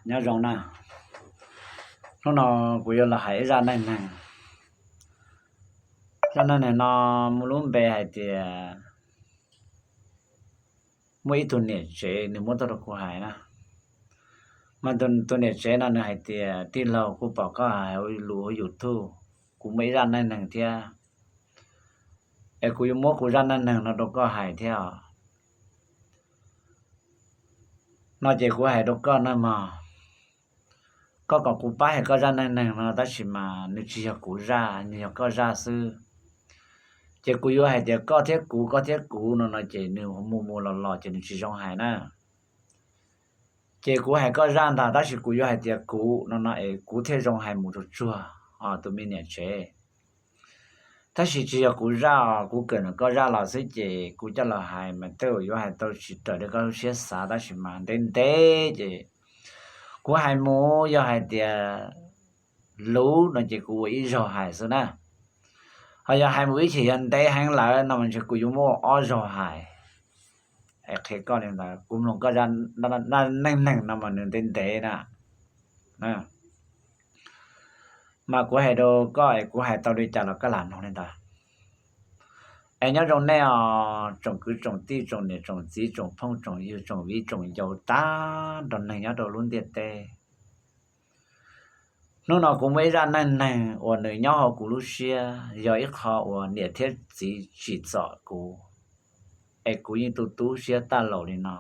Nyob zoo na, hnub no kuv yuav los hais ib zaj neej neeg. Zaj neej neeg no muaj lub npe hais tias muaj ib tug niam tsev nws muab tuaj rau kuv hais na. Mas tus niam tsev no nws hais tias, tij laug, kuv pom koj hais lus hauv YouTube, kuv muaj ib zaj neej neeg thiab, es kuv yuav muab kuv zaj neej neeg no rau koj hais thiab os. No ces kuv hais rau koj na mog, koj kom kuv pab hais koj zaj neej neeg no tab sis mas nws tsis yog kuv zaj, nws yog koj zaj xwb. Ces kuv yuav hais tias koj thiab kuv, koj thiab kuv no no ces nws mus mus los los ces nws tsis zoo hais na. Ces kuv hais koj zaj ntag tab sis kuv yuav hais tias kuv no no es kuv thiaj zoo hais mus tsuag tsuag, tus me niam tsev. Tab sis tsis yog kuv zaj os, kuv kawm ntawm koj zaj los xwb ces kuv coj los hais mas tej zaum yuav hais tau tsis raws li koj lub siab xav tab sis mas ntev ntev ces kuv hais mus yog hais tias luv no ces kuv ua ib zaug hais xwb na. Ho yog hais mus ib chim yog ntev heev lawm no mas ntshe kuv yuav muab ua ob zaug hais. Qhia koj li ntawd, kuv mloog koj neej neeg no mas nws ntev ntev na. Mas kuv hais rau koj es kuv hais tau li cas los koj lam mloog li ntawd. Es nyob zoo nej os tsoom kwv tsoom tij tsoom niam tsoom txiv tsoom phooj tsoom ywg tsoom viv tsoom ncaus tag nrho neeg nyob rau lub ntiaj teb. Hnub no kuv muaj ib zaj neej neeg uas nws nyob hauv kuv lub siab, yog ib qho uas niam thiab txiv tsim txom kuv, es kuv yeej tu tu siab tag laus li no.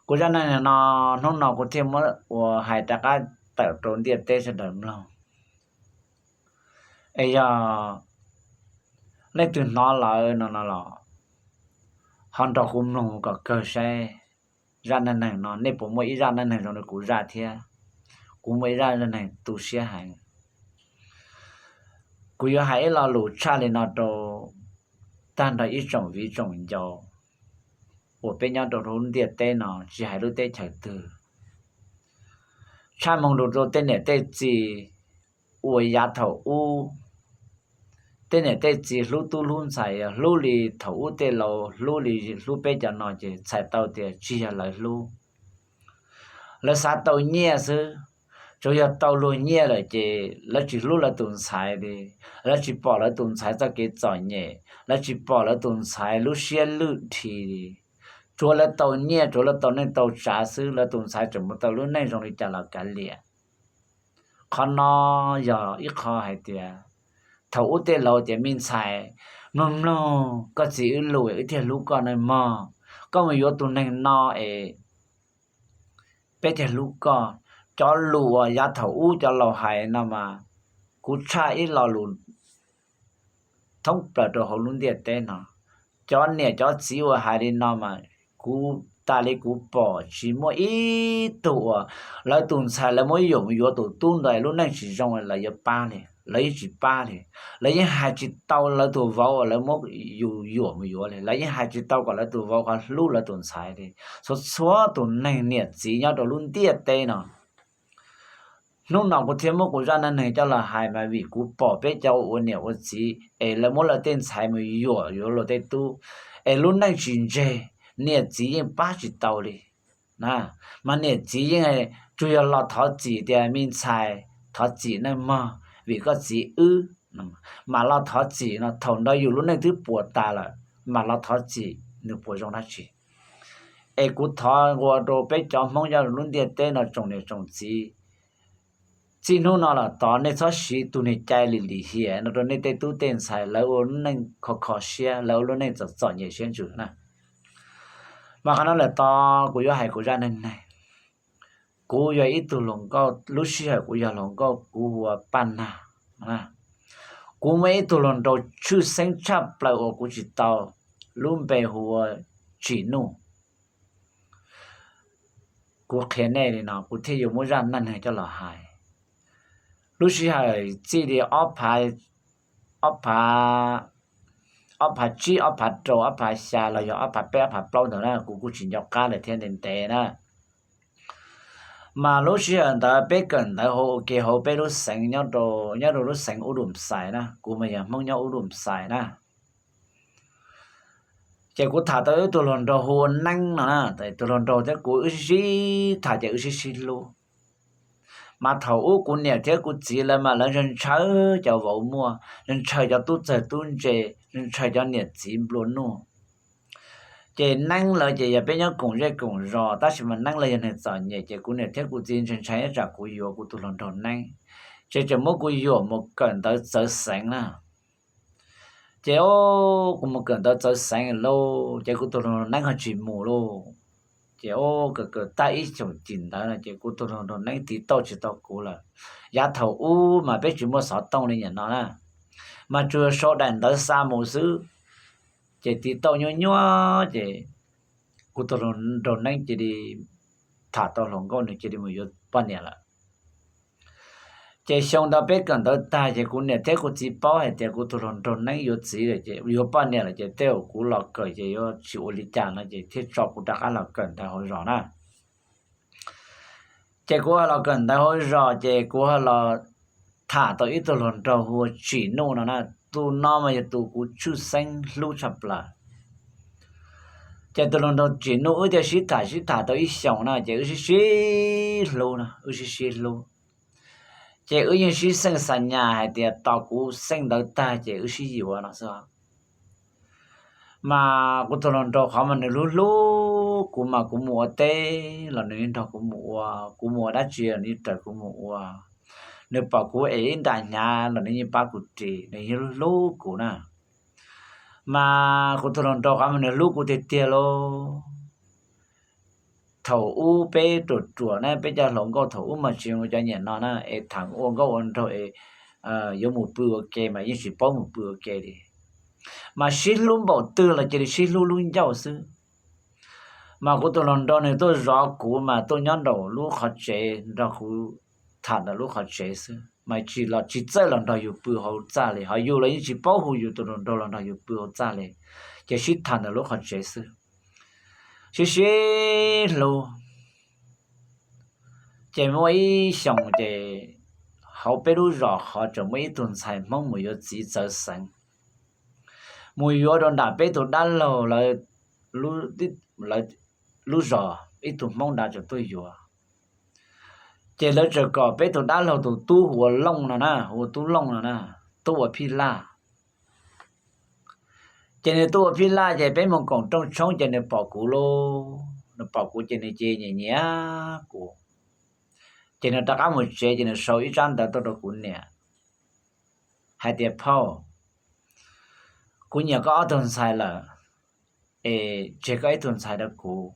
Kuv zaj neej neeg no, hnub no kuv thiaj muab ua hais rov qab tawm rau ntiaj teb sawv daws mloog. Es yog leej twg hnov lawm no no los ho nrog kuv mloog kom kawg saib zaj neej neeg no nej puas muaj ib zaj neej neeg zoo li kuv zaj thiab. Kuv muaj ib zaj neej neeg tu siab heev. Kuv yuav hais ib lo lus tshaj li no rau tag nrho ib tsoom viv tsoom ncaus uas peb nyob rau lub ntiaj teb no tsis hais lub teb chaws twg. Tshaj moo rau tej niam tej txiv uas yav thaum ub, tej niam tej txiv hlub tub hlub ntxhais hlub li thaum ub tej laus hlub li hlub peb cov no ces txhais tau tias tsis yog lawv hlub. Lawv xav tau nyiaj xwb, tsuas yog tau luag nyiaj lawm ces lawv tsis hlub lawv tus ntxhais li, lawv tsis pom lawv tus ntxhais txoj kev txom nyem, lawv tsis pom lawv tus ntxhais lub siab lwj dhi li. Tsuav lawv tau nyiaj, tsuav lawv tau neej tau tsav xwb, lawv tus ntxhais tseem mus tau lub neej zoo li cas los kav liam. Qhov no yog ib qho hais tias thaum ub tej laus tias me ntxhais, mloog mloog koj txiv wb lus wb thiaj hlub koj nawb mog. Koj mus yuav tus neeg no es peb thiaj hlub koj. Cov lus uas yav thaum ub cov laus hais no mas kuv tshaj ib lo lus thoob plaws rau hauv lub ntiaj teb no. Cov niam cov txiv uas hais li no mas kuv tas li kuv pom tsis muaj ib tug uas lawv tus ntxhais lawv muab yuam mus yuav tus tub ntawd lub neej tsis zoo lawv yuav pab li, lawv yeej tsis pab li. Lawv yeej hais tsis tau lawv tus vauv uas lawv muab yus yuam mus yuav li, lawv yeej hais tsis tau kom lawv tus vauv qhov hlub lawv tus ntxhais li. Txhua txhua tus neeg niam txiv nyob rau lub ntiaj teb no, hnub no kuv thiaj muab kuv zaj neej neeg coj los hais mas vim kuv pom peb cov ua niam ua txiv es lawv muab lawv tej ntxhais mus yuam yuav luag tej tub, es lub neej tsis ntseg, niam txiv yeej pab tsis tau li. Mas niam txiv yeej tsuas yog los thov txim tias me ntxhais, thov txim nawb mog, vim koj txiv wb, mam los thov txim no. Thaum ntawd yus lub neej twb puas tas lawm, mam los thov txim nws puas zoo dab tsi? Es kuv thov ua rau peb cov Hmoob nyob lub ntiaj teb no tsoom niam tsoom txiv, txij hnub no los tod nej txhob siv tus niag cai lim lim hiam no rau nej tej tub tej ntxhais, lawv ua lub neej kho kho siab, lawv ua lub neej txom txom nyem siab ntsws na. Mas qhov no lawm tod kuv yuav hais kuv zaj neej neeg. Kuv yog ib tug hluas nkauj, lub sij hawm kuv yog hluas nkauj kuv hu ua Paj Nag. Kuv muaj ib tug hluas nraug tshwj xeeb tshaj plaws uas kuv tsis tau, lub npe hu ua Tsim Nuj. Kuv qhia nej li no kuv thiaj yuav muab zaj neej neeg coj los hais. Lub sij hawm txij li ob phav, ob phav, ob phav tsib, ob phav rau, ob phav xya los yog ob phav peb ob phav plaub ntawd na, kuv kuj tsis nco qab lawm thiab ntev ntev na. Mas lub sij hawm ntawd peb kawm ntawv hauv ua ke hauv peb lub xeev nyob rau, nyob rau lub xeev Ub Dum Xais na, kuv mas yog Hmoob nyob Ub Dum Xais na. Ces kuv tham tau ib tug hluas nraug hu ua Neeb no na, tus hluas nraug thiab kuv wb sib sib tham ces wb sib sib hlub. Mas thaum ub kuv niam thiab kuv txiv lawv mas lawv ntshaw ntshaw cov vauv muaj, ntshaw cov tub txawg tub ntse, ntshaw cov niam txiv nplua nuj. Ces Neeb lawv ces yog peb nyob koom zej koom zos, tab sis mas Neeb lawv yog neeg txom nyem, ces kuv niam thiab kuv txiv ntshaw ntshaw ib tsam kuv yuav kuv tus hluas nraug Neeb, ces tseem muab kuv yuam mus kawm ntawv txawv xeev na. Ces o, kuv mus kawm ntawv txawv xeev lauj, ces kuv tus hluas nraug Neeb ho tsis mus lauj. Ces o, kawm kawm tag ib xyoos cim ntawd no ces kuv tus hluas nraug Neeb tiv tauj tsis tau kuv lawm. Yav thaum ub mas peb tsis muaj xov tooj li nim no na, mas tsuas sau daim ntawv xa mus xwb. Ces tiv tauj nyuaj nyuaj ces kuv tus hluas nraug Neeb cia li tham tau hluas nkauj, nws cia li mus yuav poj niam lawm. Ces xyoo ntawd peb kawm ntawv tag ces kuv niam thiab kuv txiv paub hais tias kuv tus hluas nraug Neeb yuav txiv lawm ces yuav poj niam lawm, ces tej zaum kuv los kawm ces yuav tsis ua li cas no ces thiaj tso kuv rov qab los kawm ntawv hauv zos na. Ces kuv ho los kawm ntawv hauv zos ces kuv ho los tham tau ib tug hluas nraug hu ua Tsim Nuj no na, tus no mas yog tus kuv tshwj xeeb hlub tshaj plaws. Ces tus hluas nraug Tsim Nuj wb thiaj sib tham sib tham tau ib xyoos na ces wb sib sib hlub no, wb sib sib hlub. Ces wb yeej sib xeej xa nyas hais tias tos kuv xeej ntawv tag ces wb sib yuav no xwb. Mas kuv tus hluas nraug qhov mas nws hlub hlub kuv mas kuv mus ua teb los nws yeej nrog kuv mus ua, kuv mus ua dab tsi los nws yeej raws kuv mus ua, nws pom kuv es ib nra hnyav los nws yeej pab kuv ris, nws yeej hlub hlub kuv na. Mas kuv tus hluas nraug qhov mas nws hlub kuv tiag tiag lauj. Thaum ub peb ruam ruam na, peb cov hluas nkauj thaum ub mas tsis zoo cov niaj no na, es tham ua nkauj ua nraug es yuav mus pw ua ke mas yeej tsis paub mus pw ua ke li. Mas sib hlub npaum twg los cia li sib hlub lub ncauj xwb. Mas kuv tus hluas nraug nws tuaj zov kuv mas tuaj nyob nraum lub qhov tsev nrog kuv tham ntawm lub qhov tsev xwb, mas tsis los tsis txawj los nrog yus pw hauv txaj li, ho yus los yeej tsis paub hu yus tus hluas nraug los nrog yus pw hauv txaj li, ces sib tham ntawm lub qhov tsev xwb, sib sib hlub. Ces muaj ib xyoos ces hauv peb lub zos qhov tseem muaj ib tug ntxhais Hmoob mus yuav txiv txawv xeev, mus yuav rau nram peb tus dab laug lawv lub zos, ib tug Hmoob nrad tseem tuaj yuav. Ces lawv tseem kom peb tus dab laug tus tub hu ua Looj no na, hu ua Tub Looj no na, tuaj ua phij laj. Ces nws tuaj ua phij laj ces peb mus koom rooj tshoob ces nws pom kuv lauj, nws pom kuv ces nws cia li nyiam nyiam kuv. Ces nws rov qab mus tsev ces nws sau ib tsab ntawv tuaj rau kuv niam hais tias, Phauj, kuv nyiam koj ob tug ntxhais lawm, es tseg koj ib tug ntxhais rau kuv.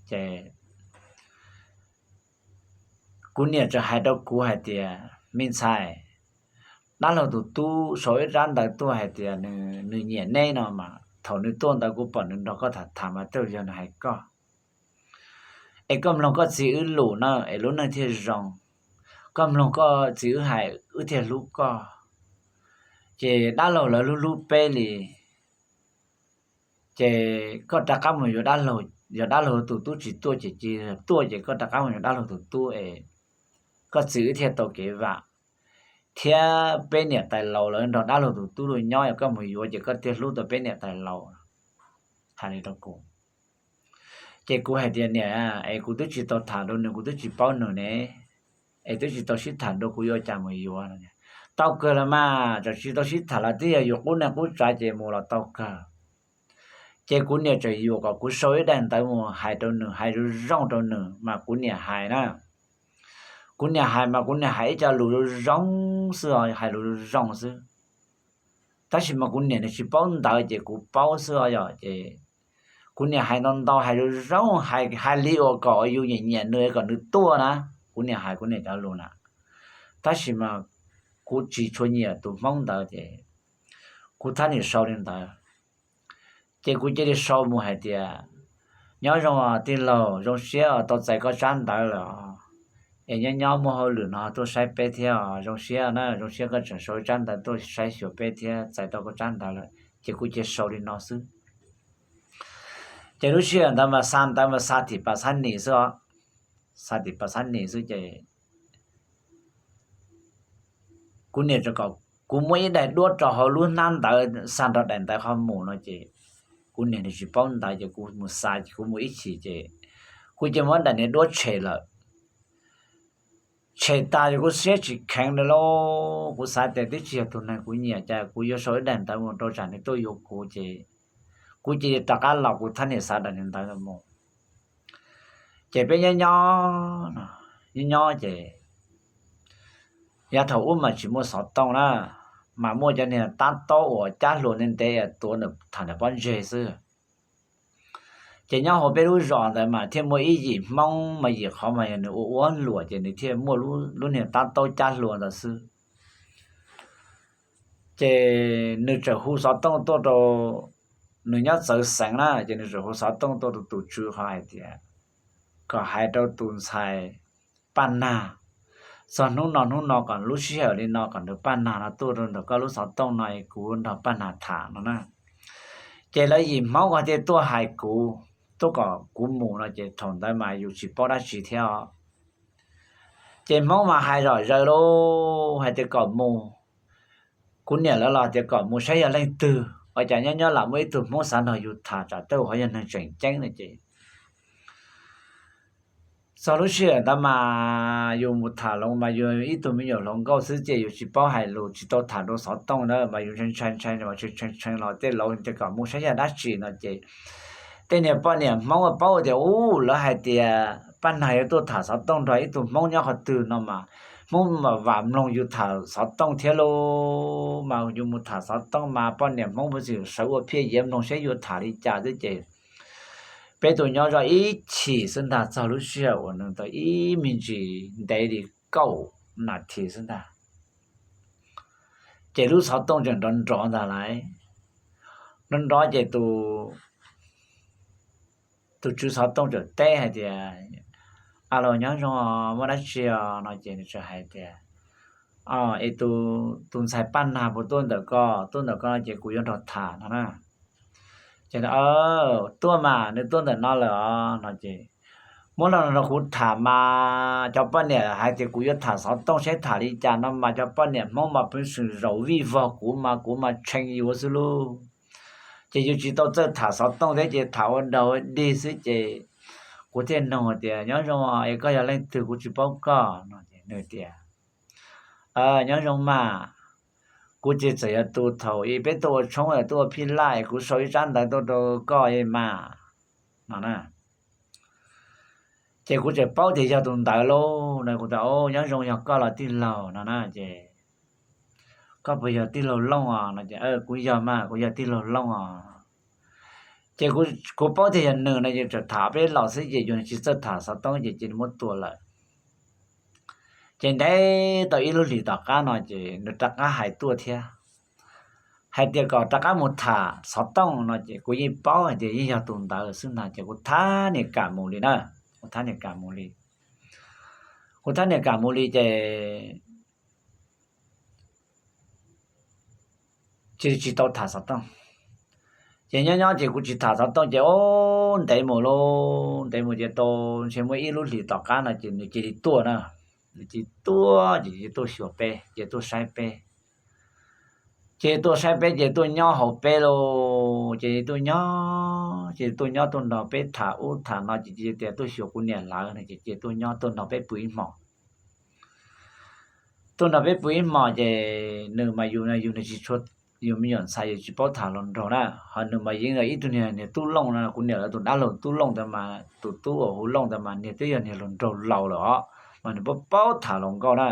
Ces kuv niam txawm hais rau kuv hais tias, Me ntxhais, dab laug tus tub sau ib tsab ntawv tuaj hais tias nws nyiam neb no mas thaum nws tuaj ntawd kuv pom nws nrog koj tham tham mas tej zaum yog nws hais koj. Es koj mloog koj txiv wb lus na es lub neej thiaj zoo. Koj mloog koj txiv wb hais wb thiaj hlub koj. Ces dab laug lawv hlub hlub peb li. Ces koj rov qab mus yuav dab laug, yog dab laug tus tub tsis tuaj ces cia tuaj ces koj rov qab mus yuav dab laug tus tub es koj txiv wb thiaj tau kev vam, thiab peb niam tais laus lawv nrog dab laug tus tub nyob, yog koj mus yuav ces koj thiaj hlub tau peb niam tais laus. Hais li rau kuv. Ces kuv hais tias, Niam, es kuv twb tsis tau tham rau nws, kuv twb tsis paub nws ne, es twb tsis tau sib tham rau, kuv yuav ua cas mus yuav? Tau kawg los mas, txawm tsis tau sib tham los twb yog yus qub neej qub tsav ces mus los tau kawg. Ces kuv niam txawm yuam kom kuv sau ib daim ntawv mus hais rau nws, hais zoo zoo rau nws mas kuv niam hais na. Kuv niam hais mas kuv niam hais ib co lus zoo zoo xwb os, hais lus zoo zoo xwb. Tab sis mas kuv niam nws tsis paub ntawv ces kuv paub xwb os yom. Ces kuv niam hais ntau ntau, hais zoo zoo, hais li uas kom yus nyiam nyiam nws kom nws tuaj na. Kuv niam hais kuv niam cov lus na, tab sis mas kuv tsis tshua nyiam tus Hmoob ntawd ces kuv thiaj nim sau li ntawd. Ces kuv cia li sau mus hais tias, Nyob zoo tij laug, zoo siab tau txais koj tsab ntawv lawm, es nyob nyob muaj hauj lwm no tuaj saib peb thiab os, zoo siab na, zoo siab koj tseem sau tsab ntawv tuaj saib xyuas peb thiab, txais tau koj tsab ntawv lawm. Ces kuv cia li sau li no xwb. Ces lub sij hawm ntawd mas xa ntawv mas xa tim pas xab nis xwb os, xa tim pas xab nis xwb ces kuv niam tseem kom kuv muab ib daim duab rau hauv lub hnab ntawd xa nrog daim ntawv qhov mus no ces kuv niam nws tsis paub ntawv ces kuv mus xa ces kuv mus ib chim ces kuv cia li muab daim niag duab tshem lawm. Tshem tas ces kuv siab tsis kheev li lauj, kuv xav tias twb tsis yog tus neeg kuv nyiam ces kuv yuav sau ib daim ntawv mus rau tsam nws tuaj yuav kuv ces kuv cia li rov qab los kuv thiaj niam xa daim niag ntawv ntawd mus. Ces peb nyob nyob, nyob nyob ces yav thaum ub mas tsis muaj xov tooj na, mas muaj cov niag tab taub uas cab hlua ntev ntev tuav nws tham nws pob ntseg xwb. Ces nyob hauv peb lub zos ntawd mas thiaj muaj ib yim Hmoob mas yim qhov mas yog nws ua ua hluas ces nws thiaj muaj lub niag tab taub cab hlua ntawd xwb. Ces nws txawm hu xov tooj tuaj rau, nws nyob txawv xeev na, ces nws txawm hu xov tooj tuaj rau tus tswv qhov hais tias kom hais rau tus ntxhais Paj Nag, txog hnub no hnub no kom lub sij hawm li no kom nws Paj Nag no tuaj rau ntawm koj lub xov tooj no es kuv nrog Paj Nag tham no na. Ces lawv yim Hmoob ko thiaj tuaj hais kuv, tuaj kom kuv mus no ces thaum ntawd mas yus tsis paub dab tsi thiab os. Ces Hmoob mas hais zom zaws lauj, hais tias kom mus, kuv niam lawv los tias kom mus saib yog leej twg, ua cas nyob nyob lam muaj ib tug Hmoob xav nrog yus tham tsam tej zaum ho yog neeg tseem ceeb no ces txog lub sij hawm ntawd mas yus mus tham hluas mas yus ib tug me nyuam hluas nkauj xwb ces yus tsis paub hais lus tsis tau tham dua xov tooj na mas yus ntshai ntshai ntshai los tej laus tias kom mus saib yog dab tsi no ces tej niag poj niam Hmoob paub tias ub lawv hais tias Paj Nag yuav tuaj tham xov tooj nrog ib tug Hmoob nyob qhov twg no mas Hmoob mas vam mloog yus tham xov tooj thiab lauj, mas yus mus tham xov tooj mas poj niam Hmoob puav txwm sawv ua phiaj yiav mloog saib yuav tham li cas xwb ces peb tus nyob zoj ib chim xwb ntag, txog lub sij hawm uas nws tau ib me ntsis ntev li kaum nas this xwb ntag. Ces lub xov tooj tseem nrov nrov ntag lauj. Nrov nrov ces tus tswv xov tooj txawm teb hais tias, Alo, nyob zoo, muaj dab tsi os? No ces nws txawm hais tias, Es tus ntxhais Paj Nag puas tuaj ntawm ko? Tuaj ntawm ko no ces kuv yuav nrog tham no na. Ces, Tuaj mas, nws tuaj ntawm no lawm os no ces, Muab los nrog kuv tham mas cov poj niam hais tias kuv yuav tham xov tooj saib tham li cas no mas cov poj niam Hmoob mas pheej swm zaum vij vog kuv mas kuv mas tshee yuav xwb lauj. Ces yus tsis tau txawj tham xov tooj thiab ces tham ua dog ua dig xwb ces kuv thiaj nug tias, Nyob zoo, es koj yog leej twg, kuv tsis paub koj no? Nws tias, Nyob zoo mas, kuv ces txawm yog tus thaum i peb tuaj ua tshoob tuaj ua phij laj es kuv sau ib tsab ntawv tuaj rau koj mas no na. Ces kuv txawm paub tias yog tus ntawd lauj no, kuv tias, Nyob zoo, yog koj los tij laug no na? Ces, Koj puas yog tij laug Looj os? No ces, Kuv yog mas, kuv yog tij laug Looj os. Ces kuv paub tias yog nws no ces txawm tham peb los xwb ces yus tsis txawj tham xov tooj ces cia li muab tua lawm. Ces ntev tau ib lub hlis tom qab no ces nws rov qab hais tuaj thiab, hais tias kom rov qab mus tham xov tooj no ces kuv yeej paub hais tias yeej yog tus ntawd xwb ntag ces kuv thab nias kam mus li na. Kuv thab nias kam mus li. Kuv thab nias kam mus li ces cia li tsis tau tham xov tooj. Ces nyob nyob ces kuv tsis tham xov tooj ces, o, ntev mus lauj, ntev mus ces tau ntshe muaj ib lub hlis tom qab no ces nws cia li tuaj na. Nws cia li tuaj ces cia li tuaj xyuas peb, cia li tuaj saib peb. Ces tuaj saib peb ces tuaj nyob hauv peb lauj, ces tuaj nyob, ces tuaj nyob tuaj nrog peb tham ub tham no ces cia li tias tuaj xyuas kuv niam lawv no ces cia li tuaj nyob tuaj nrog peb pw ib hmos. Tuaj nrog peb pw ib hmos ces nws mas yus, yus niag tsis tshua, yus me nyuam ntxhais yus tsis paub tham hluas nraug na, ho nws mas yeej yog ib tug niag, niag tub Looj no, kuv niam lawv tus dab laug tub Looj ntawd mas tus tub uas hu Looj ntawd mas niag twb yog niag hluas nraug laus lawm os, mas nws paub paub tham hluas nkauj na.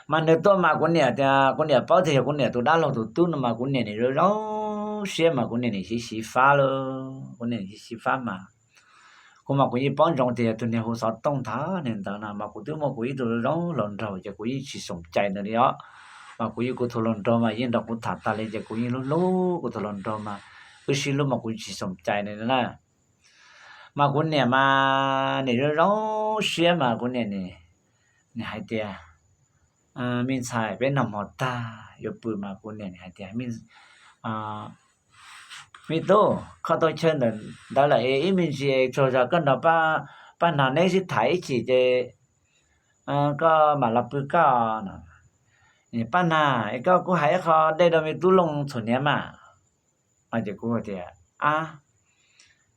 Mas nws tuaj mas kuv niam tias, kuv niam paub tias yog kuv niam tus dab laug tus tub no mas kuv niam nim zoo zoo siab mas kuv niam nim xyiv xyiv fab lauj, kuv niam nim xyiv xyiv fab mas kuv mas kuv yeej paub ntsoov tias yog tus niag hu xov tooj tham niag ntawd no mas kuv twb muaj kuv ib tug zoo hluas nraug ces kuv yeej tsis xoom cai nws li os. Mas kuv yeej, kuv tus hluas nraug mas yeej nrog kuv tham tag li ces kuv yeej hlub hlub kuv tus hluas nraug mas wb sib hlub mas kuv tsis xoom cai nws li na. Mas kuv niam mas nim zoo zoo siab mas kuv niam nim hais tias, me ntxhais, peb noj hmo tag yuav pw mas kuv niam nim hais tias, me tub, kho tau chaw ntawm ntawd lawm es ib me ntsis es tsaug zog koj nrog Paj Nag neb sib tham ib chim ces koj mam los pw koj no. Paj Nag, es koj kuj hais ib qho dej rau me tub Looj txhuam hniav mas. Ces kuv tias, ab,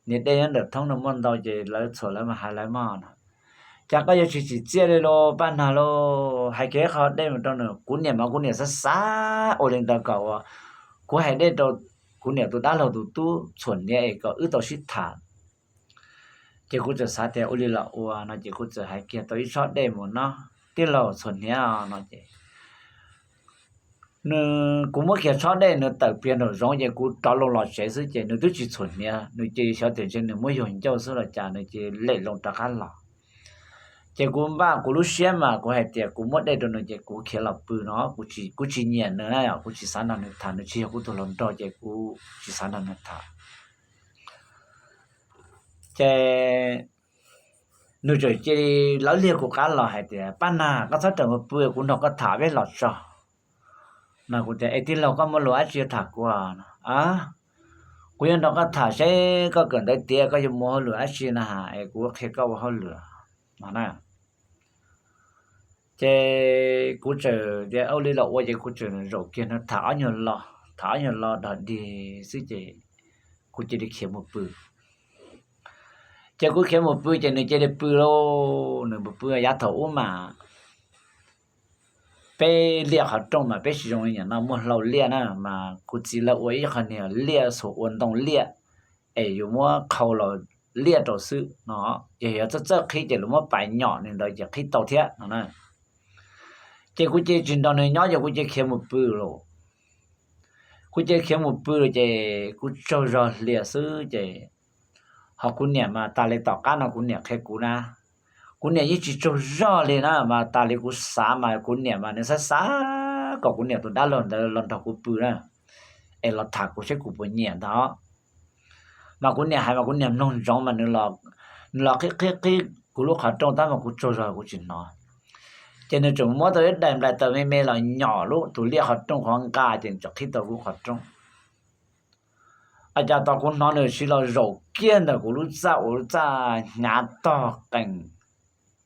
niag dej nyob ntawm thoob no muaj ntau ces lawv txhuam lawv mas hais lawv mog no. Cas koj yuav tsis tsim txiaj li los Paj Nag los hais kiag ib qho dej mus rau nws. Kuv niam mas kuv niam xav xav ua li ntawd kom uas kuv hais dej rau kuv niam tus dab laug tus tub txhuam hniav es kom wb tau sib tham. Ces kuv txawm xav tias ua li los ua no ces kuv txawm hais kiag tau ib tsob dej mus no, tij laug txhuam hniav no ces nws, kuv muab kiag tsob dej nws tawm pliag nraum zoov ces kuv rov loo los tsev xwb ces nws twb tsis txhuam hniav, nws cia li xyov tias ntshe nws muab yug ncauj xwb los cas nws cia li lem loo rov qab los. Ces kuv npaj kuv lub siab mas kuv hais tias kuv muab dej rau nws ces kuv khiav los pw no, kuv tsis nyiam nws na, kuv tsis xav nrog nws tham, nws tsis yog kuv tus hluas nraug ces kuv tsis xav nrog nws tham. Ces nws txawm cia li lawv liag kuv qab los hais tias, Paj Nag, koj txhob rawm mus pw, kuv nrog koj tham peb los tso. No kuv tias, es tij laug koj muaj lus dab tsi tham kuv? Kuv yuav nrog koj tham seb koj kawm ntawv tiav koj yuav mus hauj lwm dab tsi na has es kuv qhia koj ua hauj lwm no na. Ces kuv txawm tias ua li los ua ces kuv txawm zaum kiag nrog tham ob nyuag lo, tham ob nyuag lo dog dig xwb ces kuv cia li khiav mus pw. Ces kuv khiav mus pw ces nws cia li pw lauj, nws mus pw. Yav thaum ub mas peb liaj qhov rooj mas peb tsis zoo li nim no muaj hlau liaj na, mas kuv txiv lawv ua ib qho niag liaj xuas ua ntoo liaj es yuav muab qhau los liaj rau xwb no, ces yog txawj txawj qhib ces lawv muab pais nyom li ntawd ces qhib tau thiab no na. Ces kuv cia li tsis nrog nws nyob ces kuv cia li khiav mus pw lauj. Kuv cia li khiav mus pw lauj ces kuv tsaug zog hlias xwb ces, ho kuv niam mas tas li tom qab no kuv niam qhia kuv na, kuv niam yeej tsis tsaug zog li na, mas tas li kuv xav mas kuv niam mas nws xav xav kom kuv niam tus dab laug ntawd los nrog kuv pw na, es los tham kuv seb kuv puas nyiam ntag. Mas kuv niam hais mas kuv niam mloog ntsoov mas nws los qhib qhib qhib kuv lub qhov rooj tab mas kuv tsaug zog kuv tsis hnov. Ces nws tseem muab tau ib daim nplais taws me me los nyom lub tus liaj qhov rooj qhov nqa ces nws tseem qhib tau kuv qhov rooj. Cas tau kuv hnov nws siv los zaum kiag ntawm kuv lub txaj ua lub txaj hnyav tog qees,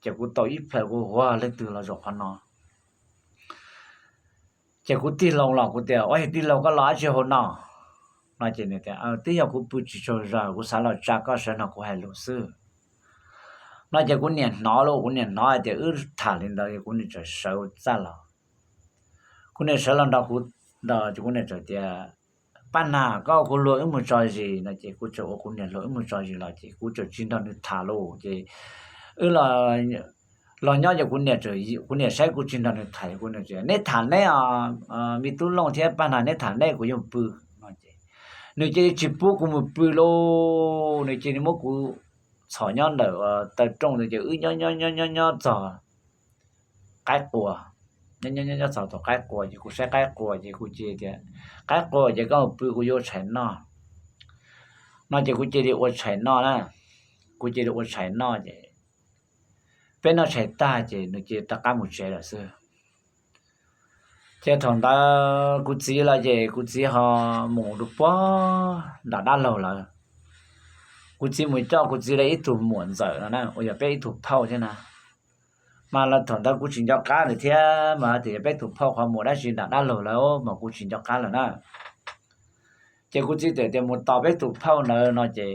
ces kuv tau ib plhaws kuv hu leej twg los zaum qhov no. Ces kuv tig loo los kuv tias, Ua yog tij laug koj los dab tsi hauv no? No ces nws tias, Twb yog kuv pw tsis tsaug zog kuv xav los tsa koj sawv nrog kuv hais lus xwb. No ces kuv niam hnov lauj, kuv niam hnov hais tias wb tham li ntawd kuv niam txawm sawv txaj los. Kuv niam sawv los nrog kuv, kuv niam txawm tias, Paj Nag, koj ua kuv luag wb mus tso zis no ces kuv txawm ua kuv niam luag wb mus tso zis los ces kuv txawm tsis nrog nws tham lauj ces wb los nyob ces kuv niam, kuv niam saib kuv tsis nrog nws tham, kuv niam tias, Neb tham neb os, me tub Looj thiab Paj Nag neb tham neb, kuv yuav pw no ces nws cia li tsis pub kuv mus pw lauj, nws cia li muab kuv txhom nyob ntawm taw rooj ntawd ces wb nyob nyob nyob nyob nyob txog qaib qua. Nyob nyob nyob txog thaum qaib qua ces kuv saib qaib qua ces kuv cia li tias, Qaib qua ces koj mus pw, kuv yuav ua tshais noj. No ces kuv cia li ua tshais noj na. Kuv cia li ua tshais noj ces peb noj tshais tag ces nws cia li rov qab mus tsev lawm xwb. Ces thaum ntawd kuv txiv los ces kuv txiv ho mus rau puag nram dab laug lawm. Kuv txiv mus coj kuv txiv lawv ib tug muam ntxawm no na, uas yog peb ib tug phauj thiab na. Mas thaum ntawd kuv tsis nco qab lawm thiab, mas tias yog peb tus phauj qhov muam dab tsi nram dab laug lawm mas kuv tsis nco qab lawm na. Ces kuv txiv txawm tias mus tos peb tus phauj ntawd no ces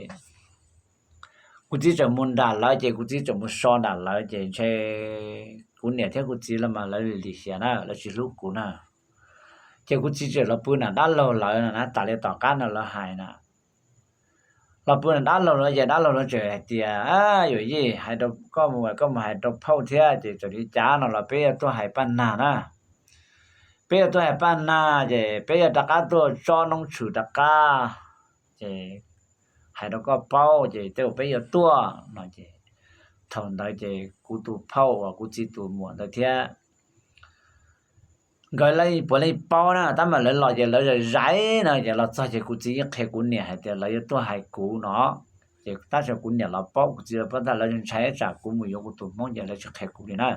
kuv txiv txawm mus nram lawv ces kuv txiv txawm mus so nram lawv ces ntshe kuv niam thiab kuv txiv lawv mas lawv lim hiam na, lawv tsis hlub kuv na. Ces kuv txiv txawm los pw nram dab laug lawv na, tas li tom qab no lawv hais na. Los pw nram dab laug lawv ces dab laug lawv txawm hais tias, Yawm yij, hais rau koj mus, koj mus hais rau phauj thiab ces txawm li cas no los peb yuav tuaj hais Paj Nag na. Peb yuav tuaj hais Paj Nag ces peb yuav rov qab tuaj tsob noob tshwm rov qab, ces hais rau koj paub ces tej zaum peb yuav tuaj no ces thaum ntawd ces kuv tus phauj uas kuv txiv tus muam ntawd thiab nkawd puav leej paub na, tab mas lawv los ces lawv zais zais no ces los txog ces kuv txiv yeej qhia kuv niam hais tias lawv yuav tuaj hais kuv no. Ces tab sis kuv niam los paub, kuv txiv los paub, tab lawv ntshai tsam kuv mus yuav kuv tus hmoob ces lawv tsis qhia kuv li na.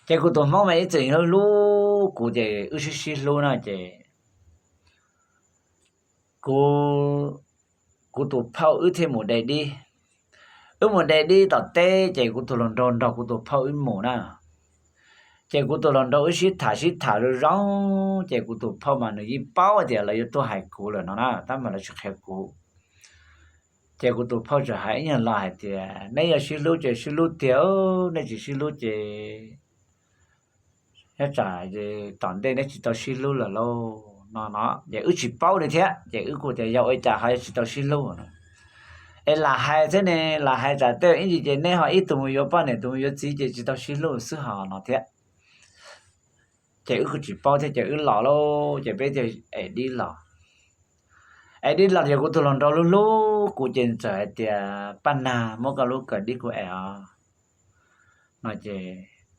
Ces kuv tus hmoob mas ib txwm hlub hlub kuv ces wb sib sib hlub na ces kuv, kuv tus phauj wb thiaj mus de dib. Wb mus de dib tom teb ces kuv tus hluas nraug nrog kuv tus phauj wb mus na. Ces kuv tus hluas nraug wb sib tham sib tham zoo zoo, ces kuv tus phauj mas nws yeej paub tias lawv yuav tuaj hais kuv lawm no na, tab mas lawv tsis qhia kuv. Ces kuv tus phauj txawm hais ib nyuag lo hais tias, neb yog sib hlub ces sib hlub tiag, nej tsis sib hlub ces nyob tsam tom ntej neb tsis tau sib hlub lawm lauj no no. Ces wb tsis paub li thiab, ces wb kuj tias yog ua cas ho yuav tsis tau sib hlub no, es lam hais thiab ne, lam hais tsam tej ib ntsis ces neb ho ib tug mus yuav poj niam tus mus yuav txiv ces tsis tau sib hlub xwb hos no thiab. Ces wb kuj tsis paub thiab ces wb los lauj, ces peb thiaj es dib los. Es dib los ces kuv tus hluas nraug hlub hlub kuv ces txawm hais tias, paj nag, muab koj lub kawm dib kuv es os no. Ces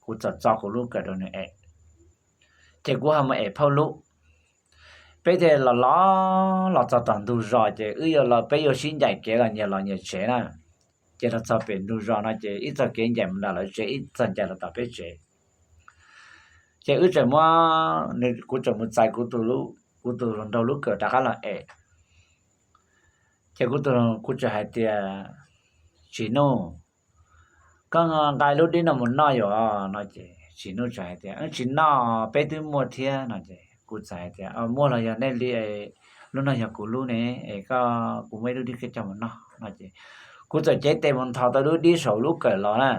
kuv txawm txo kuv lub kawm rau nws es, ces kuv ho mus es phauj lub. Peb thiaj los los los txog tom ntug zos ces wb yuav los, peb yuav sib ncaim kev los nyias los nyias tsev na. Ces los txog pem ntug zos no ces ib txoj kev ncaim mus nram lawv tsev, ib txoj ncaim los tom peb tsev. Ces wb tseem muab, kuv tseem mus txais kuv tus hluas nraug lub kawm rov qab los es. Ces kuv tseem hais tias, Tsim Nuj, koj nqa lub dib no mus noj yuav no. Ces Tsim Nuj txawm hais tias, Tsis noj, peb twb muaj thiab no. Ces kuv txawm hais tias, Muaj los yog nej li, lub no yog kuv lub ne, es koj, kuv muaj ib lub dib koj coj mus noj no. Ces kuv txawm cev tes mus nthos tau lub dib saum lub kawm los na.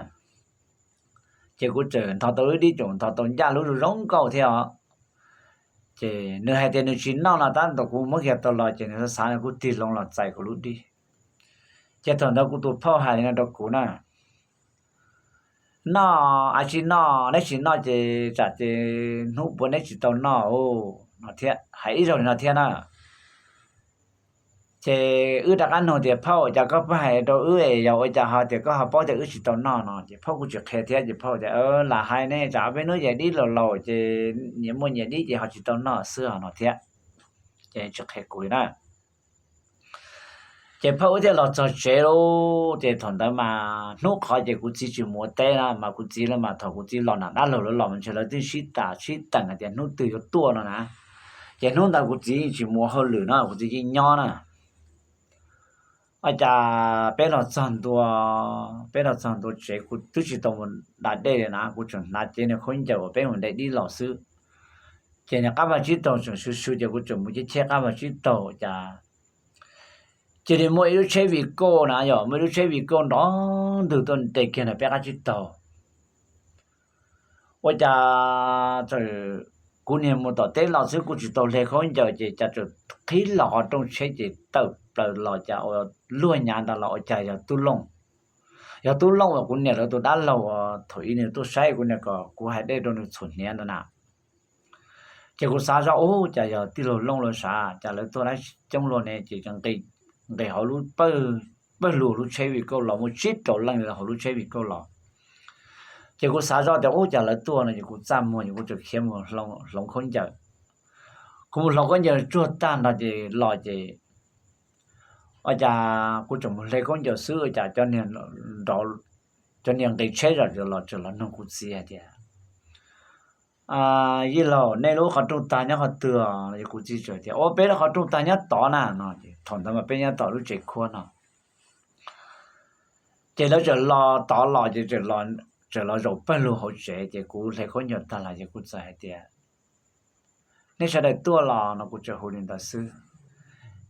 Ces kuv txawm nthos tau lub dib, tseem nthos tau ncaj lub zoo zoo nkauj thiab os. Ces nws hais tias nws tsis noj no, tab tom kuv muab kiag tau los ces nws xav xav nws kuj tig hlo los txais kuv lub dib. Ces thaum ntawd kuv tus phauj hais li no rau kuv na, Noj, a tsis noj, neb tsis noj ces tsam ces hnub puav neb tsis tau noj no thiab, hais ib zaug li no thiab na. Ces wb rov qab nug tias, Phauj, cas koj pheej hais rau wb es yog ua cas ho tias koj ho paub tias wb tsis tau noj no? Ces phauj kuj tsis qhia thiab, ces phauj tias, Lam hais ne, tsam ob peb hnub ces dib laus laus ces nyias muaj nyias dib ces ho tsis tau noj xwb no thiab. Ces tsis qhia kuv li na. Ces phauj wb thiaj los txog tsev lauj. Ces thaum ntawd mas hnub qhov ces kuv txiv tsis mus ua teb na, mas kuv txiv los mas thaum kuv txiv los nram dab laug lawv los mas ntshe lawv twb sib tas sib teem hais tias hnub twg yuav tuaj no na. Ces hnub ntawd kuv txiv tsis mus ua hauj lwm no, kuv txiv yeej nyob na. Ua cas peb los txog ntua, peb los txog ntua tsev kuv twb tsis tau mus da dej li na, kuv tseem hnav cev niag khaub ncaws uas peb mus de dib los xwb. Ces niag qab vaj tsib taug tseem swv swv ces kuv tseem mus cheb cheb qab vaj tsib taug cas cia li muaj ib lub tsheb vi kauj na, yog muaj ib lub tsheb vi kauj nrov ntws tuaj nres kiag ntawm peb qab tsib taug. Ua cas txawm kuv niag mus tom teb los xwb kuv tsis tau hle khaub ncaws ces cas txawm qhib los qhov rooj tsheb ces tawm plaws los cas ua luag nyav ntawd los ua cas yog Tub Looj. Yog Tub Looj uas kuv niam lawv tus dab laug uas thaum ub nws tuaj saib kuv niam kom kuv hais dej rau nws txhuam hniav ntawd na. Ces kuv xav zoj ub cas yog tij laug Looj lawv sav, cas lawv tuaj dab coob luaj ne, ces nqis hauv lub, pawg lug lub tsheb vi kauj los muaj tsib rau leej hauv lub tsheb vi kauj los. Ces kuv xav zoj tias ub cas lawv tuaj no ces kuv txaj muag ces kuv txawm khiav mus hloov khaub ncaws. Kuv mus hloov khaub ncaws tsuag tag nrho ces los ces ua cas kuv tseem mus hle khaub ncaws xwb ua cas cov niag nqis tsheb zom zaws los tseem los nug kuv txiv hais tias, Yij laug, nej lub qhov rooj tag nyob qhov twg? Kuv txiv txawm tias, Ua peb lub qhov rooj tag nyob tod na no. Thaum ntawd mas peb nyob tom lub tsev khuab no. Ces lawv txawm los tod los ces txawm los zaum pawg lug hauv tsev ces kuv hle khaub ncaws tag los ces kuv txawm hais tias, Nej sawv daws tuaj los no, kuv tsuas hu li ntawd xwb.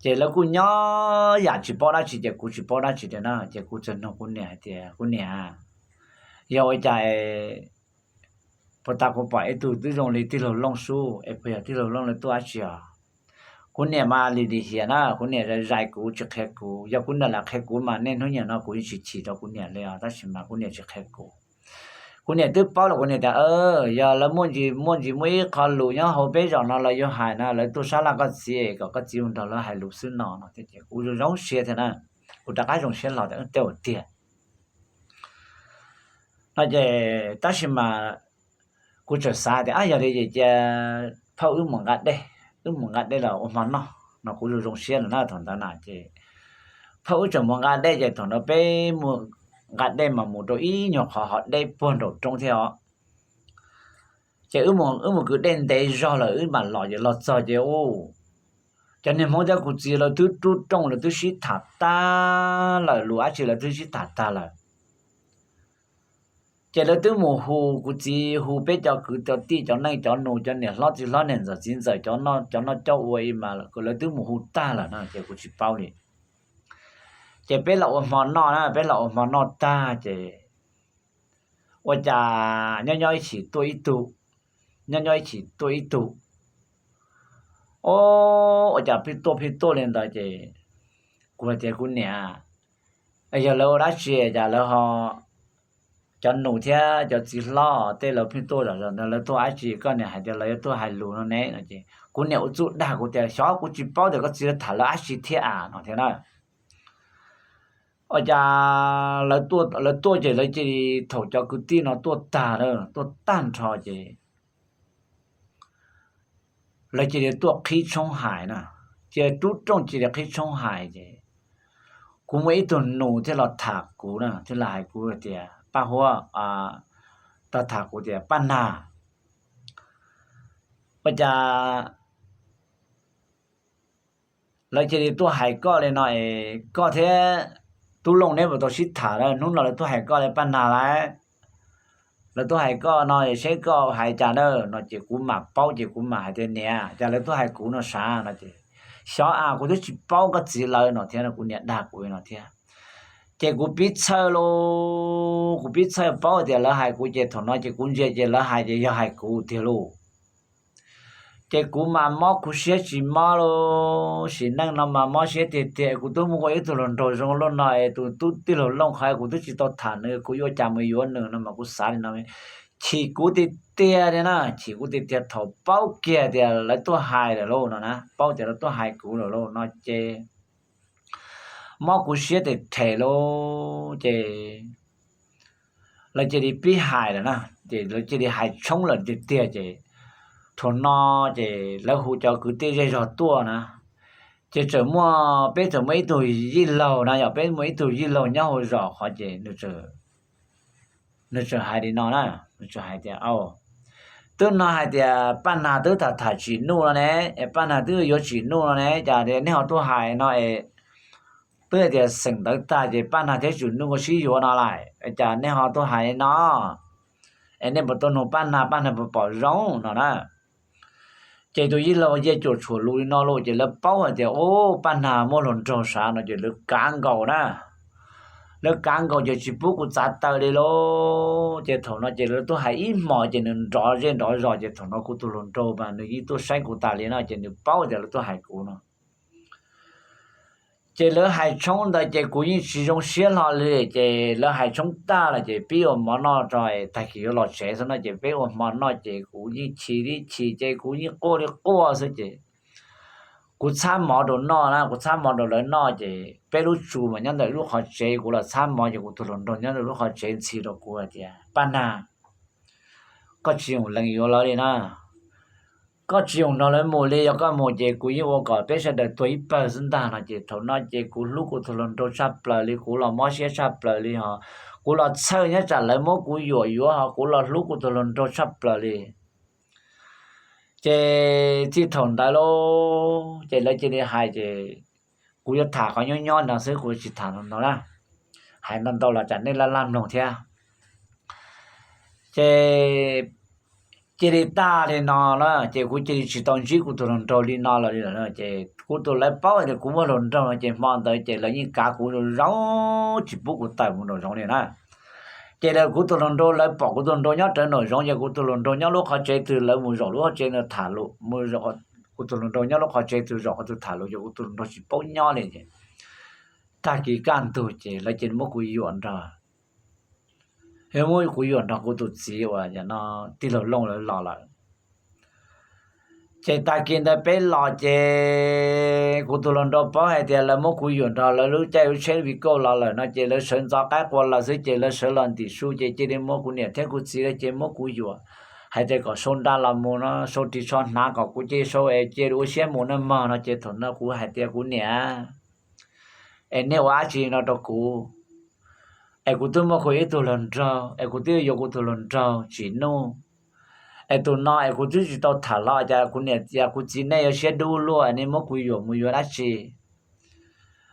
Ces lawv kuj nyob yam tsis paub dab tsi ces kuv tsis paub dab tsi tiag na ces kuv txawm nug kuv niam hais tias, Kuv niam, yog ua cas puag ta kuv pom ib tug twb zoo li tij laug Looj xwb es puas yog tij laug Looj lawv tuaj dab tsi os? Kuv niam mas lim lim hiam na, kuv niam zais zais kuv tsis qhia kuv, yog kuv niam lam qhia kuv mas niaj hnub nim no kuv yeej tsis chim rau kuv niam li os, tab sis mas kuv niam tsis qhia kuv. Kuv niam twb paub los kuv niam tias, Yog lawv muaj ntsis muaj ntsis muaj ib qho lus nyob hauv peb zos no lawv yuav hais no, lawv tuaj sab laj koj txiv kom koj txiv mus nrog lawv hais lus xwb no no thiab ces kuv zoo zoo siab thiab na. Kuv rov qab zoo siab los tias, Tej zaum tiag no ces tab sis mas kuv tseem xav tias, Ab, yog li ces cia phauj wb mus nqa dej, wb mus nqa dej los ua hmo noj no, kuv zoo zoo siab lawm na thaum ntawd na ces phauj wb tseem mus nqa dej ces thaum ntawd peb mus nqa dej mas mus rau ib nyuag qhov ho deb puag nraum roob thiab os. Ces wb mus kwv dej ntev zog lawm wb mam los ces los txog ces ub, cov niag Hmoob thiab kuv txiv lawv twb rub rooj lawv twb sib tham tag lawm, lus dab tsi lawv twb sib tham tag lawm. Ces lawv twb mus hu kuv txiv, hu peb cov kwv cov tij, cov neej cov nus, cov niam hlob txiv hlob, niam ntxawm txiv ntxawm, cov noj cov ua ib mas lawv twb mus hu tag lawm no ces kuv tsis paub li. Ces peb los ua hmo noj na, peb los ua hmo noj tag ces ua cas nyob nyob ib chim tuaj ib tug, nyob nyob ib chim tuaj ib tug. O, ua cas pheej tuaj pheej tuaj li ntawd ces kuv hais tias, kuv niam, yog lawv ua dab tsi cas lawv ho, cov nus thiab cov txiv hlob tej lawv pheej tuaj zom zaws ntawd, lawv tuaj dab tsi? Koj niam hais tias lawv yuav tuaj hais lus no ne no ces kuv niam ua txuj dag kuv tias, xyov, kuv tsis paub tias koj txiv lawv tham lawv dab tsi thiab as no thiab na. Ua cas lawv tuaj ces lawv cia li, thaum cov kwv tij no tuaj tag, tuaj tag nrho ces lawv cia li tuaj qhib tshoob hais na, cia li rub rooj cia li qhib tshoob hais ces kuv muaj ib tug nus thiaj los tham kuv na, thiaj los hais kuv tias, Paj Huab, tau tham kuv tias, Paj Nag, ua cas lawv cia li tuaj hais koj li no es koj thiab Tub Looj neb puas tau sib tham lawm? Hnub no lawv tuaj hais koj li, Paj Nag lauj, lawv tuaj hais koj no es seb koj hais cas na no ces kuv mam paub ces kuv mam hais tias, Niam, cas lawv tuaj hais kuv no sav no ces, Xyov as, kuv twb tsis paub koj txiv lawv no thiab no, kuv niam dag kuv no thiab. Ces kuv pib txhawj lauj, kuv pib txhawj paub tias lawv hais kuv ces thaum no ces kuv ntsia ces lawv hais ces yog hais kuv tiag lauj. Ces kuv mas mob kuv siab tsis mob lauj, sim neej no mas mob siab tiag tiag, kuv twb mus ua ib tug hluas nraug zoo luaj no es tus tub tij laug Looj qhov kuv twb tsis tau tham nws, kuv yuav ua cas mus yuav nws no mas kuv xav li no. Chim kuv tiag tiag li na, chim kuv tiag tiag thaum paub kiag tias lawv tuaj hais lawm lauj no na, paub tias lawv tuaj hais kuv lawm lauj no ces mob kuv siab tes them lauj ces lawv cia li pib hais lawm na, ces lawv cia li hais tshoob lawm tiag tiag ces thaum no ces lawv hu cov kwv tij zej zog tuaj na, ces txawm muaj, peb txawm muaj ib tug yij laug na, yog peb muaj ib tug yij laug nyob hauv zos qhov ces nws txawm hais li no na, nws txawm hais tias, Twb no hais tias Paj Nag twb tham tham Tsim Nuj no ne, es Paj Nag twb yuav Tsim Nuj no ne, cas nej ho tuaj hais no es twb hais tias xeem ntawd tag ces Paj Nag thiab Tsim Nuj sib yuav no lawm, cas nej ho tuaj hais no? Es nej puas tau nug Paj Nag, Paj Nag puas pom zoo no na? Ces tus yij laug yeej cuam tshuam lus li no lauj, ces lawv paub hais tias, Ub, Paj Nag muaj hluas nraug sav no ces lawv kav nkaus na. Lawv kav nkaus ces tsis pub kuv txav taw li lauj. Ces thaum no ces lawv tuaj hais ib hmos ces nws nrov zej nrov zos, ces thaum no kuv tus hluas nraug mas nws yeej tuaj saib kuv tas li no ces nws paub tias lawv tuaj hais kuv no. Ces lawv hais tshoob ntawd ces kuv yeej tsis zoo siab hlo li, ces lawv hais tshoob tag lawm ces pib ua mov noj tso, tag kis yuav los tsev xwb no ces peb ua hmo noj ces kuv yeej chim li chim ces kuv yeej quaj li quaj xwb ces kuv txhab mov rau noj na, kuv txhab mov rau lawv noj ces peb lub tsu mas nyob ntawm lub qhov tsev, kuv los txhab mov ces kuv tus hluas nraug nyob ntawm lub qhov tsev ntxhi rau kuv hais tias, Paj Nag, koj tsis yoom lees yuav lawv li na. Koj tsis yoom nrog lawv mus li, yog koj mus ces kuv yeej ua kom peb sawv daws tuag ib pawg xwb ntag no ces thaum no ces kuv hlub kuv tus hluas nraug tshaj plaws li, kuv los mob siab tshaj plaws li hos kuv los txhawj nyob tsam lawv muab kuv yuam yuav hos kuv los hlub kuv tus hluas nraug tshaj plaws li. Ces txij thaum ntawd lauj ces lawv cia li hais ces kuv yuav tham qhov nyob nyob no xwb, kuv tsis tham ntau na. Hais ntau ntau los tsam nej laj laj mloog thiab. Ces cia li tag li no na, ces kuv cia li tsis tau ntsib kuv tus hluas nraug li no lawm li lawm. Ces kuv tus, lawv paub tias kuv muaj hluas nraug no ces hmo ntawd ces lawv yeej kav kuv zoo zoo, tsis pub kuv tawm mus nraum zoov li na. Ces lawv, kuv tus hluas nraug, lawv pom kuv tus hluas nraug nyob rawv nraum zoov ces kuv tus hluas nraug nyob lub qhov tsev twg lawv mus zaum lub qhov tsev ntawd tham lus, mus zaum, kuv tus hluas nraug nyob lub qhov tsev twg zaum qhov twg tham lus ces kuv tus hluas nraug tsis paub nyob li ces tag kis kaj ntug ces lawv cia li muab kuv yuam nrog, muab kuv yuam nrog kuv tus txiv uas no tij laug Looj lawv los lawm. Ces tag kis ntawd peb los ces kuv tus hluas nraug paub hais tias lawv muab kuv yuam nrog lawv lub caij lub tsheb vij kauj los lawm no ces lawv sawv ntxov qaib qua los xwb ces lawv sawv los ntim su ces cia li muab kuv niam thiab kuv txiv lawv cia li muab kuv yuam, hais tias kom sau nra los mus no, sau ris tsho hnav kom kuv cia li sau es cia li ua siab mus nawb mog no ces thaum no kuv hais tias kuv niam, es nej ua dab tsi no rau kuv? Es kuv twb muaj kuv ib tug hluas nraug, es kuv twb yuav kuv tus hluas nraug Tsim Nuj. Es tus no es kuv twb tsis tau tham hlo, cas kuv niam, cas kuv txiv nej yuav siab dub luaj, nej muab kuv yuam mus yuav dab tsi?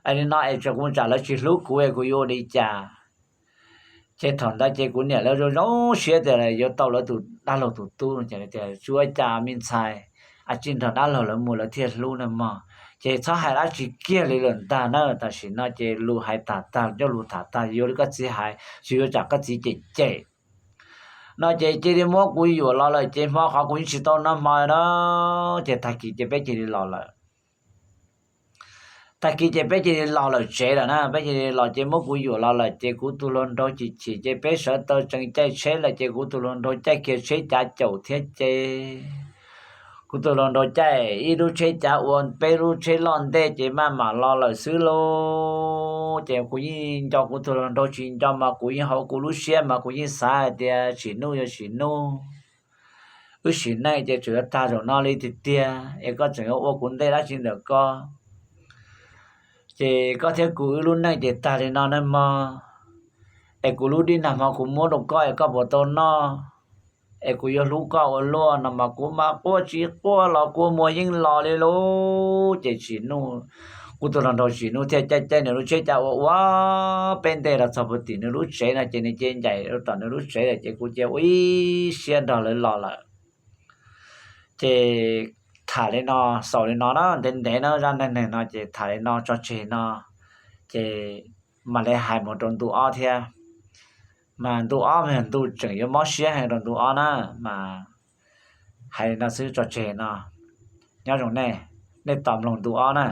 Es li no es tseem kuv tsam lawv tsis hlub kuv es kuv yuav ua li cas? Ces thaum ntawd ces kuv niam lawv zoo zoo siab tias yuav tau lawv tus dab laug tus tub no ces tias, Tsis ua cas me ntxhais, a, tsis nrog dab laug lawv mus lawv thiaj hlub na mog. Ces txhob hais dab tsi kiag li lawm ntag na, tam sim no ces lus hais tham tag, coj lus tham tag, yuav li koj txiv hais, tsis yuav tsam koj txiv cem cem no ces cia li muab kuv yuam los lawm ces hmo qhov kuv yeej tsis tau noj hmo na, ces tag kis ces peb cia li los lawm. Tag kis ces peb cia li los lawm tsev lawm na, peb cia li los ces muab kuv yuam los lawm ces kuv tus hluas nraug chim chim ces peb sawv taw tseem caij tsheb lawm ces kuv tus hluas nraug caij kiag tsheb cav caum thiab ces kuv tus hluas nraug caij ib lub tsheb cav ua peb lub tsheb loj ntej ces maj mam los lawm xwb lauj. Ces kuv yeej nco kuv tus hluas nraug tsis nco mas kuv yeej hauv kuv lub siab mas kuv yeej xav hais tias Tsim Nuj yuav Tsim Nuj, wb sim neej ces tseem yuav tag zaum no li tiag tiag es koj tseem yuav ua kuv ntej dab tsi ntawm koj. Ces koj thiab kuv wb lub neej ces tag li no nawb mog, es kuv lub dib nag hmo kuv muab rau koj es koj puas tau noj, es kuv yuav hlub koj ua luaj no mas kuv mas quaj tsis quaj los kua muag yeej los li lauj. Ces Tsim Nuj, kuv tus hluas nraug Tsim Nuj thiaj caij caij nws lub tsheb cav ua ua peb ntej los txog puag tim nws lub tsev no ces nws cia li ncaim rau tom nws lub tsev lawm ces kuv cia li ua ib siab nrog lawv los lawm. Ces tham li no, xaus li no na, ntev ntev na zaj neeg neeg no ces tham li no tso tseg no, ces mam li hais mus rau ntu ob thiab. Mas ntu ob mas yog ntu tseem yuav mob siab heev rau ntu ob na, mas hais li no xwb tso tseg no. Nyob zoo nej, nej tos mloog ntu ob na.